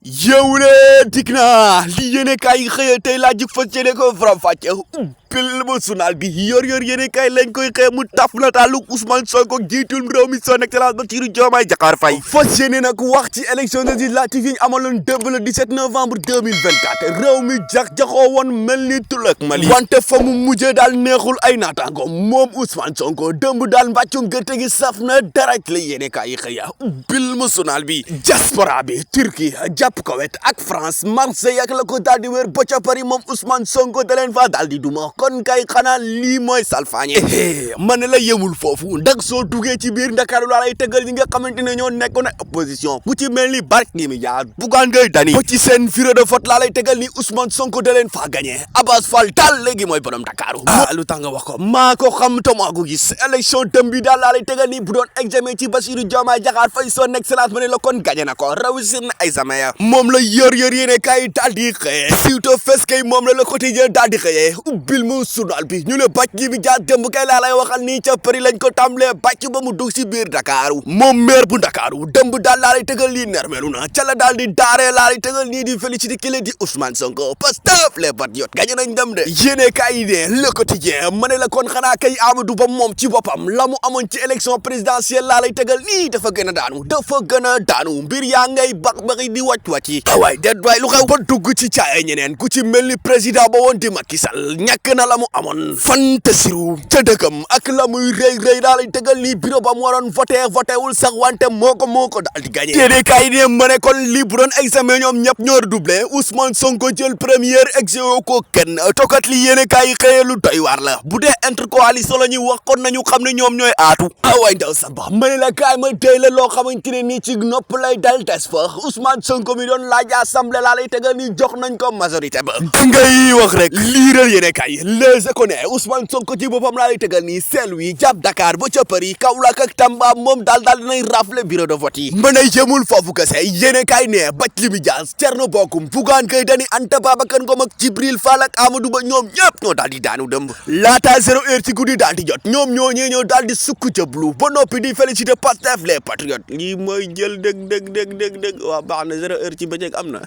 yow de dikk naa li yéene kaay xëy tey laa jug fas yéene ko faram fàcce pil bu journal bi yor yéene kaay lañ koy xëy mu taf nataalu Ousmane Sonko jiitul réew mi son excellence Bassirou Diomaye Diakhar Faye fas yéene nag wax ci élection législative yi ñu amaloon démb le 17 novembre 2024 réew mi jax-jaxoo woon mel ni tulak Mali wante fa mu mujjee daal neexul ay naataango moom Ousmane Sonko démb daal mbàccum gerte gi saf na dara la yéene kaay xëy pil mu journal bi diaspora bi Turquie Koweït ak France Marseille ak la ko daal di wér ba ca Paris moom Ousmane Sonko da leen fa daal di duma kon kay xanaa lii mooy salfaañe ma ne la yemul foofu ndax soo duggee ci biir Ndakaaru laa lay tëggal ñi nga xamante ne ñoo nekkoon ak opposition ku ci mel ni Barthélémy Dias Bougane Gueye Dany ba ci seen bureau de vote laa lay tëggal ni Ousmane Sonko da leen faa gagné Abass Fall daal léegi mooy borom Ndakaaru lu tax nga wax ko maa ko xam te maa ko gis élection dem bi daal laa lay tëggal ni bu doon examen ci Bassirou Diomaye Diakhar Faye son excellence ma ne la kon gagné na ko réussir na examen ya moom la yor yéene kaay daal di xëyee surtout fes kay moom la Le Quotidien daal di xëyee ubbil mu journal bi ñu ne Barthélémy Dias démb kay laa lay waxal nii ca Paris lañ ko tàmbalee bàcc ba mu dugg si biir Dakaaru moom maire bu Dakaaru démb daal laa lay tëgal lii nermelu na ca la daal di daaree laa lay tëgal nii di félicité ki la di Ousmane Sonko Pastef les patriotes gañe nañ dem de yéene kaay yi ne Le Quotidien ma ne la kon xanaa kay Amadou Ba moom ci boppam la mu amoon ci élection présidentielle laa lay tëgal nii dafa gën a daanu mbir yaa ngay bax-baxi di wàcc waay déet waay lu xew ba dugg ci caaya ñeneen ku ci mel ni président ba woon di Macky Sall ñàkk na la mu amoon fantasiru ca dëkkam ak la muy rëy daa lay tëgal ni bureau ba mu waroon voté wul sax wante moo ko daal di gagné téene kaay ne ma ne kon li bu doon examen ñoom ñëpp ñoo redoublé Ousmane Sonko jël première exeo ko kenn tokat li yéene kaay xëyee lu doy waar la bu dee intercoalition la ñuy wax kon nañu xam ne ñoom ñooy aatu waay ndaw sa ba ma ne la kaay ma tey la loo xamante ne nii ci nopp lay dal des fa Ousmane Sonko mi doon laaj assemblée laa lay tegal ni jox nañ ko majorité ba ngay wax rek liiral yéene kay Les Échos ne Ousmane Sonko ci boppam laa lay tegal ni Saint-Louis jàpp Dakar ba ca Paris Kaolack ak Tamba moom daal dinay rafle bureau de vote yi mën a yemul foofu kese yéene kay ne Barthélémy Dias Thierno Bocoum Bougane Gueye Dany Anta Babacar Ngom ak Djibril Fall ak Amadou Ba ñoom ñëpp ñoo daal di daanu dëmb laata 0 heure ci guddi daal di jot ñoom ñoo daal di sukk jëblu ba noppi di féliciter Pastef les patriotes lii mooy jël dëgg waa baax na 0 heure ci bëccëg am na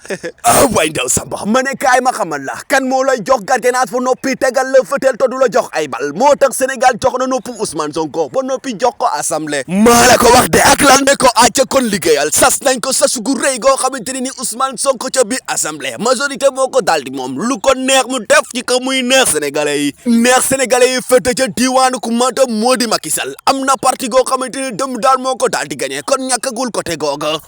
waay ndaw samba ma ne kaay ma xamal la kan moo lay jox gardiennage fa noppi tegal la fëtel to du la jox ay bal moo tax Sénégal jox na noppi Ousmane Sonko ba noppi jox ko assemblée maa la ko wax de ak lan ne ko acca kon liggéeyal sas nañ ko sasu gu rëy goo xamante ne ni Ousmane Sonko ca biir assemblée majorité moo ko daal di moom lu ko neex mu def ci ko muy neex sénégalais yi fëte ca diwaanu ku Matam moo di Macky Sall am na parti goo xamante ne dem daal moo ko daal di gagné kon ñàkkagul côté googa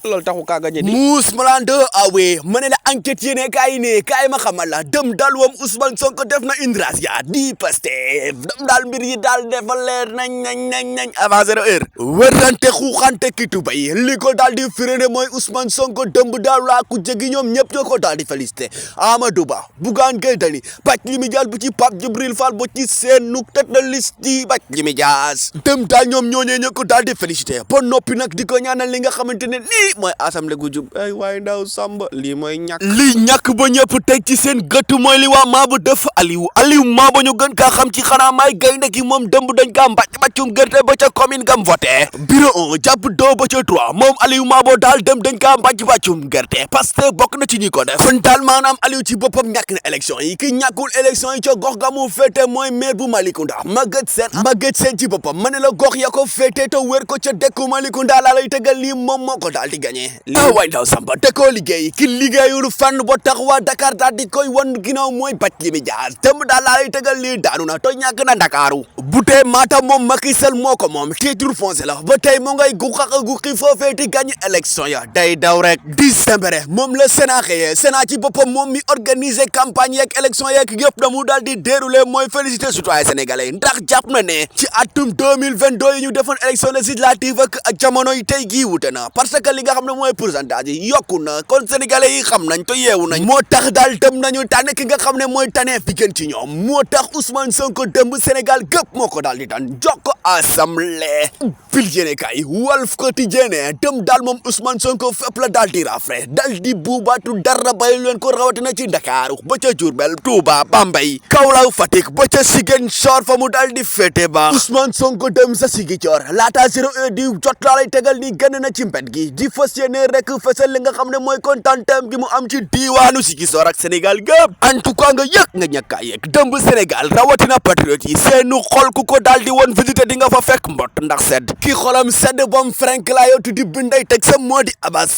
loolu taxu kaa gagné di muus malande awe ma ne la enquête yéene kaay ne kaay ma xamal la dem daal woom Ousmane Sonko def na une razzia di Pastef dem daal mbir yi daal dafa leer nañ avant 0 heure wërante xuuxante ki tubay li ko daal di firé mooy Ousmane Sonko dëmb daal laa ku jegi ñoom ñëpp ñoo ko daal di félicité Amadou Ba Bougane Gueye Dany Barthélémy Dias bu ci Pape Djibril Fall bu ci seen nu tête de liste yi Barthélémy Dias dem daal ñoom ñoo ko daal di félicité ba noppi nag di ko ñaanal li nga xamante ne nii mooy assemblée gu jub ay waaye ndaw samba lii mooy ñàkk ba ñëpp teg ci seen gëtt mooy li waa maa ba def Aliou maa ba ñu gën kaa xam ci xanaa maay gaynde gi moom dëmb dañ kaa mbàccum gerte ba ca commune gam voté bureau 1 jàpp 2 ba ca 3 moom Aliou maa ba daal dem dañ kaa mbàccum gerte parce que bokk na ci ñi ko def kon daal maanaam Aliou ci boppam ñàkk na élection yi ki ñàkkul élection yi ca gox ga mu féete mooy maire bu Malicounda Maguette Sène ci boppam ma ne la gox ya ko féete te wér ko ca dekku Malicounda laa lay tegal lii moom moo ko daal di gagné waay ndaw samba te koo liggéey ki liggéeyul fànn ba tax waa Dakar daal di koy wan ginnaaw mooy Barthélémy Dias dem daal laa lay tegal lii daanu na to ñàkk na Ndakaaru bu tee Matam moom Macky Sall moo ko moom titre foncier la ba tey moo ngay guqi foofee di gagné élection ya day daw rek décembre moom la Sénat xëyee Sénat ci boppam moom mi organiser campagne yeeg élection yeeg yëpp damu daal di déroulé mooy félicité citoyen sénégalais ndax jàpp na ne ci atum 2022 yi ñu defoon élection législative ak jamono yi tey gii wute na parce que li nga xam ne mooy pourcentage yi yokku na kon sénégalais yi xam nañ to yeewu nañ moo tax daal dem nañu tànn ki nga xam ne mooy tane tànneef bi gën ci ñoom moo tax Ousmane Sonko démb Sénégal gépp moo ko daal di daan jox ko assemblée pil yéene kay Walf Quotidien dem daal moom Ousmane Sonko fépp la daal di rafle daal di buubaatu dara bàyyi leen ko rawatina ci Dakar ba ca Diourbel Touba Bambey Kaolack Fatick ba ca Ziguinchor fa mu daal di féete ba Ousmane Sonko dem sa Ziguinchor laata 0 heure di jot laa lay tegal ni génn na ci mbed gi di fas yéene rek fesal li nga xam ne mooy kontaanteem gi mu am ci diiwaanu Ziguinchor ak Sénégal gépp en tout cas nga yëg nga ñàkkaa yëg démb Sénégal rawatina patriote yi seenu xol ku ko daal di woon visité di nga fa fekk mbott ndax sedd ki xolam sedd bom Frank laa yow tuddi binday teg sa moo di Abass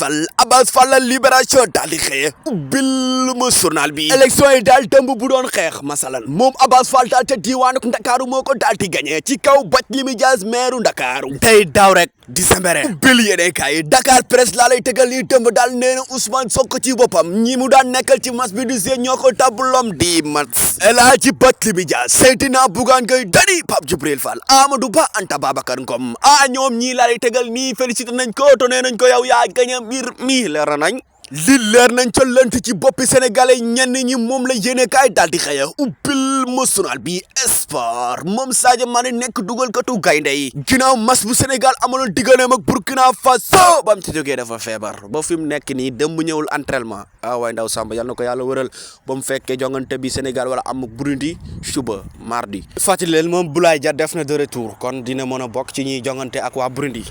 Fall la libération daal di xëye ubbil ma journal bi élection yi daal démb bu doon xeex masalan moom Abass Fall daal te diiwaanu Ndakaaru moo ko daal di gagné ci kaw Barthélémy Dias meeru Ndakaaru tey daaw rek di sembere ubbil yéene kaay Dakar presse laa lay tegal ni démb daal nee na Ousmane Sonko ci boppam ñi mu daan nekkal ci match bi du see ñoo ko tabulom di match El Hadji Barthélémy Dias Seydina Bougane Gueye Dany Pape Djibril Fall Amadou Ba Anta Babacar Ngom ñoom ñii laa lay tegal nii félicité nañ ko to nee nañ ko yow yaa gañ a mbir mi leer nañ li leer nañ ca lënt ci boppi sénégalais ñenn ñi moom la yéene kaay daal di xëya ubbil ma journal bi sport moom Sadio Mané nekk dugalkatu gaynde yi ginnaaw mas bu Sénégal amaloon digganteem ak Burkina Faso ba mu ci jógee dafa feebar ba fi mu nekk nii dem mu ñëwul entraînement waaye ndaw Samba yal na ko yàlla wëral ba mu fekkee jongante bi Sénégal wala am Burundi suba mardi fàttali leen moom Boulaye Dia def na de retour kon dina mën a bokk ci ñuy jongante ak waa Burundi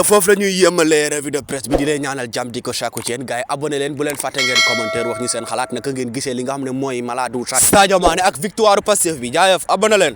foofu la ñuy yëmalee revue de presse bi di leen ñaanal jàmm di ko chaque week-end gars yi abonné leen bu leen fàtte ngeen commentaire wax ñu seen xalaat naka ngeen gisee li nga xam ne mooy maladu Sadio Mané ak victoire Pastef bi jaayef abonné leen